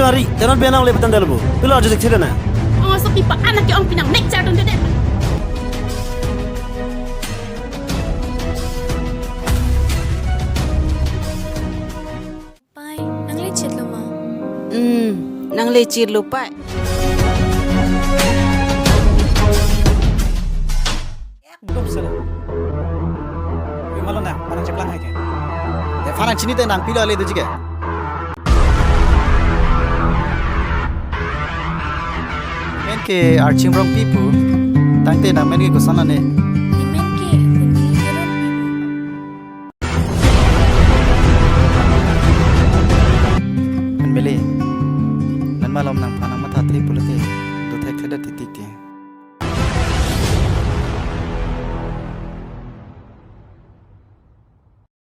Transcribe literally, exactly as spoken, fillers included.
Ari, tenor benang le betan dalbo. Pilo arju sik sila na. Oh, so pipa anak ke ong pinang nek char dun dede. Pai, nangle chitlo ma? Hmm, nangle chitlo pai. Ekdom sila. Oi, malo na, parang cheplang hai ke. Te parang chini te nang pilo ale doji ke. Men ke Archim Rongpi pu, tangte nang men ke koson ane.